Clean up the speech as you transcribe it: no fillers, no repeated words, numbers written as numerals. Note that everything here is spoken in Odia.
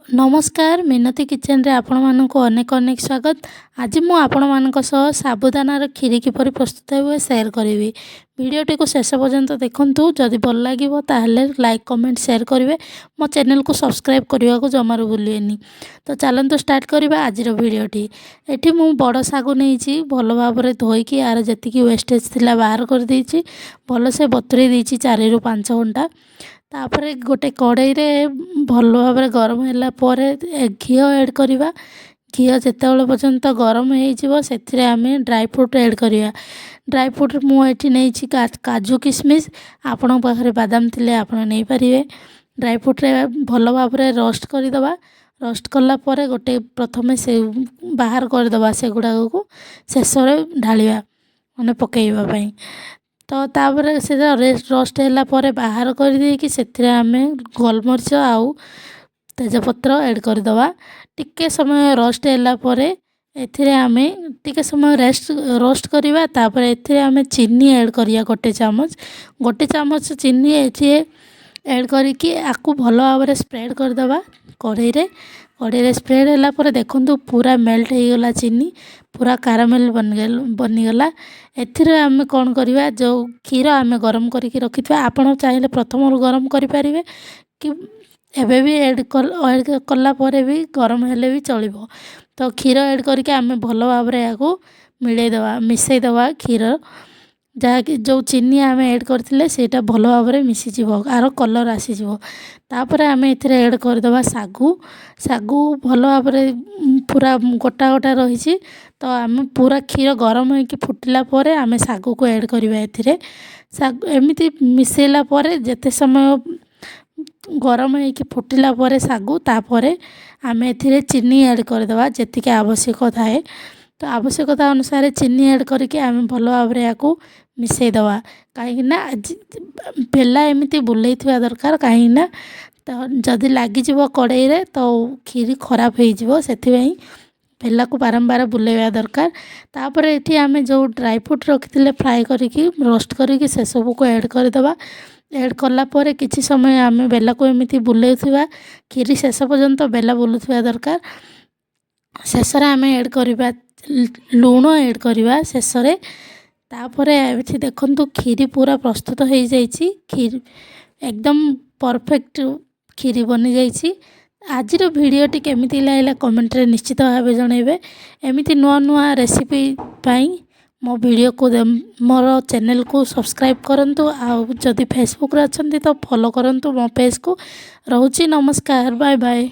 ନମସ୍କାର, ମିନତି କିଚେନରେ ଆପଣମାନଙ୍କୁ ଅନେକ ଅନେକ ସ୍ୱାଗତ। ଆଜି ମୁଁ ଆପଣମାନଙ୍କ ସହ ସାବୁଦାନାର କ୍ଷୀରି କିପରି ପ୍ରସ୍ତୁତ ହୁଏ ସେୟାର କରିବି। ଭିଡ଼ିଓଟିକୁ ଶେଷ ପର୍ଯ୍ୟନ୍ତ ଦେଖନ୍ତୁ। ଯଦି ଭଲ ଲାଗିବ ତାହେଲେ ଲାଇକ୍, କମେଣ୍ଟ, ସେୟାର କରିବେ। ମୋ ଚ୍ୟାନେଲକୁ ସବସ୍କ୍ରାଇବ୍ କରିବାକୁ ଜମାରୁ ଭୁଲିବେନି। ତ ଚାଲନ୍ତୁ ଷ୍ଟାର୍ଟ କରିବା ଆଜିର ଭିଡ଼ିଓଟି। ଏଠି ମୁଁ ବଡ଼ ଶାଗୁ ନେଇଛି, ଭଲ ଭାବରେ ଧୋଇକି ଆର ଯେତିକି ୱେଷ୍ଟେଜ୍ ଥିଲା ବାହାର କରିଦେଇଛି, ଭଲସେ ବତୁରେଇ ଦେଇଛି 4ରୁ 5 ଘଣ୍ଟା। ତାପରେ ଗୋଟେ କଡ଼େଇରେ ଭଲ ଭାବରେ ଗରମ ହେଲା ପରେ ଘିଅ ଏଡ଼୍ କରିବା। ଘିଅ ଯେତେବେଳେ ପର୍ଯ୍ୟନ୍ତ ଗରମ ହେଇଯିବ, ସେଥିରେ ଆମେ ଡ୍ରାଇ ଫ୍ରୁଟ୍ ଏଡ଼୍ କରିବା। ଡ୍ରାଇ ଫ୍ରୁଟ୍ ମୁଁ ଏଠି ନେଇଛି କାଜୁ, କିସମିସ୍। ଆପଣଙ୍କ ପାଖରେ ବାଦାମ ଥିଲେ ଆପଣ ନେଇପାରିବେ। ଡ୍ରାଇ ଫ୍ରୁଟ୍ରେ ଭଲ ଭାବରେ ରୋଷ୍ଟ କରିଦେବା। ରୋଷ୍ଟ କଲା ପରେ ଗୋଟେ ପ୍ରଥମେ ସେ ବାହାର କରିଦେବା, ସେଗୁଡ଼ାକୁ ଶେଷରେ ଢାଳିବା, ମାନେ ପକାଇବା ପାଇଁ। ତ ତାପରେ ସେଟା ରୋଷ୍ଟ ହେଲା ପରେ ବାହାର କରିଦେଇକି ସେଥିରେ ଆମେ ଗୋଲମରିଚ ଆଉ ତେଜପତ୍ର ଏଡ଼୍ କରିଦେବା। ଟିକେ ସମୟ ରୋଷ୍ଟ ହେଲା ପରେ ଏଥିରେ ଆମେ ଟିକେ ସମୟ ରେଷ୍ଟ ରୋଷ୍ଟ କରିବା। ତାପରେ ଏଥିରେ ଆମେ ଚିନି ଏଡ଼୍ କରିବା ଗୋଟେ ଚାମଚ। ଗୋଟେ ଚାମଚ ଚିନି ଏଥିରେ ଏଡ଼୍ କରିକି ଆକୁ ଭଲ ଭାବରେ ସ୍ପ୍ରେଡ଼୍ କରିଦେବା କଢ଼େଇରେ। କଢ଼େଇରେ ସ୍ପ୍ରେଡ଼୍ ହେଲା ପରେ ଦେଖନ୍ତୁ, ପୁରା ମେଲ୍ଟ ହେଇଗଲା ଚିନି, ପୁରା କାରାମେଲ୍ ବନିଗଲା। ଏଥିରେ ଆମେ କ'ଣ କରିବା? ଯେଉଁ କ୍ଷୀର ଆମେ ଗରମ କରିକି ରଖିଥିବା, ଆପଣ ଚାହିଁଲେ ପ୍ରଥମରୁ ଗରମ କରିପାରିବେ କି ଏବେ ବି ଏଡ଼୍ କଲା ପରେ ବି ଗରମ ହେଲେ ବି ଚଳିବ। ତ କ୍ଷୀର ଏଡ଼୍ କରିକି ଆମେ ଭଲ ଭାବରେ ଏହାକୁ ମିଳେଇଦେବା, ମିଶାଇଦେବା। କ୍ଷୀର ଯାହାକି ଯେଉଁ ଚିନି ଆମେ ଏଡ଼୍ କରିଥିଲେ, ସେଇଟା ଭଲ ଭାବରେ ମିଶିଯିବ, ଆର କଲର୍ ଆସିଯିବ। ତାପରେ ଆମେ ଏଥିରେ ଏଡ଼୍ କରିଦେବା ଶାଗୁ। ଶାଗୁ ଭଲ ଭାବରେ ପୁରା ଗୋଟା ଗୋଟା ରହିଛି। ତ ଆମେ ପୁରା କ୍ଷୀର ଗରମ ହେଇକି ଫୁଟିଲା ପରେ ଆମେ ଶାଗୁକୁ ଏଡ଼୍ କରିବା ଏଥିରେ। ଶାଗୁ ଏମିତି ମିଶାଇଲା ପରେ ଯେତେ ସମୟ ଗରମ ହେଇକି ଫୁଟିଲା ପରେ ଶାଗୁ, ତାପରେ ଆମେ ଏଥିରେ ଚିନି ଏଡ଼୍ କରିଦେବା ଯେତିକି ଆବଶ୍ୟକ ଥାଏ। ତ ଆବଶ୍ୟକତା ଅନୁସାରେ ଚିନି ଏଡ଼୍ କରିକି ଆମେ ଭଲ ଭାବରେ ଏହାକୁ ମିଶାଇଦେବା। କାହିଁକିନା ବେଲା ଏମିତି ବୁଲେଇଥିବା ଦରକାର, କାହିଁକିନା ତ ଯଦି ଲାଗିଯିବ କଡ଼େଇରେ ତ କ୍ଷୀରି ଖରାପ ହେଇଯିବ। ସେଥିପାଇଁ ବେଲାକୁ ବାରମ୍ବାର ବୁଲେଇବା ଦରକାର। ତାପରେ ଏଠି ଆମେ ଯେଉଁ ଡ୍ରାଇ ଫ୍ରୁଟ୍ ରଖିଥିଲେ ଫ୍ରାଏ କରିକି, ରୋଷ୍ଟ କରିକି, ସେସବୁକୁ ଏଡ଼୍ କରିଦେବା। ଏଡ଼୍ କଲା ପରେ କିଛି ସମୟ ଆମେ ବେଲାକୁ ଏମିତି ବୁଲେଉଥିବା। କ୍ଷୀରି ଶେଷ ପର୍ଯ୍ୟନ୍ତ ବେଲା ବୁଲୁଥିବା ଦରକାର। ଶେଷରେ ଆମେ ଏଡ଼୍ କରିବା ଲୁଣ, ଏଡ଼୍ କରିବା ଶେଷରେ। ତାପରେ ଏଠି ଦେଖନ୍ତୁ, କ୍ଷୀରି ପୁରା ପ୍ରସ୍ତୁତ ହେଇଯାଇଛି। କ୍ଷୀରି ଏକଦମ ପରଫେକ୍ଟ କ୍ଷୀରି ବନିଯାଇଛି। ଆଜିର ଭିଡ଼ିଓଟି କେମିତି ଲାଗିଲା କମେଣ୍ଟରେ ନିଶ୍ଚିତ ଭାବେ ଜଣାଇବେ। ଏମିତି ନୂଆ ନୂଆ ରେସିପି ପାଇଁ ମୋ ଭିଡ଼ିଓକୁ, ମୋର ଚ୍ୟାନେଲକୁ ସବସ୍କ୍ରାଇବ୍ କରନ୍ତୁ, ଆଉ ଯଦି ଫେସବୁକ୍ରେ ଅଛନ୍ତି ତ ଫଲୋ କରନ୍ତୁ ମୋ ପେଜ୍କୁ। ରହୁଛି, ନମସ୍କାର, ବାଏ ବାଏ।